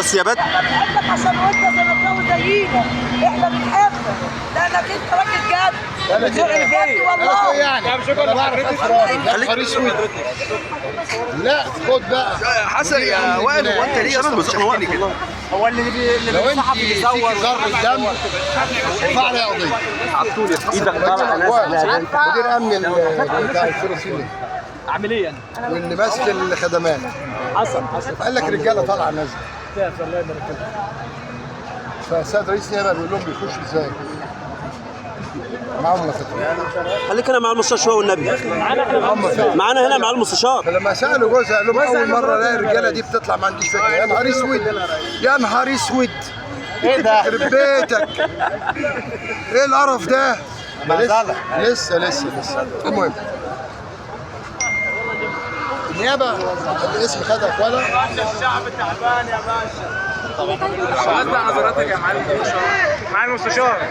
بس يا بت. احنا بنحبك عشان وانت زملكاوي زينا، احنا بنحبك لانك انت راجل جد. بجد والله. يعني انا بعرف اسرار. خليك- اسود. لا خد بقى حسن يا وائل، هو انت ليه اصلا بتزقني كده؟ هو اللي اللي لو انت الصحفي فيكي بيصور ذره دم ارفع عليها قضية. ايدك طالعه نازله. مدير امن بتاع الفلسطيني اعمل ايه انا؟ واللي ماسك الخدمات حصل حصل. قال لك رجاله طالعه نازله. الله يبارك فيك. فالسيد رئيس النيابة بيقول لهم بيخشوا ازاي؟ معاهم مفاتيح. خليك هنا مع المستشار شوية والنبي. معاهم مفاتيح. معانا هنا مع المستشار. فلما سالوا جوزها قال لهم اول مرة الاقي الرجالة دي بتطلع، ما عنديش فكرة. يا نهار اسود، يا نهار اسود، ايه ده؟ يخرب بيتك، ايه القرف ده؟ ما لسه لسه لسه لسه. المهم النيابة الاسم خدها ولا الشعب تعبان يا باشا. وزع نظراتك يا معلم. مع المستشار.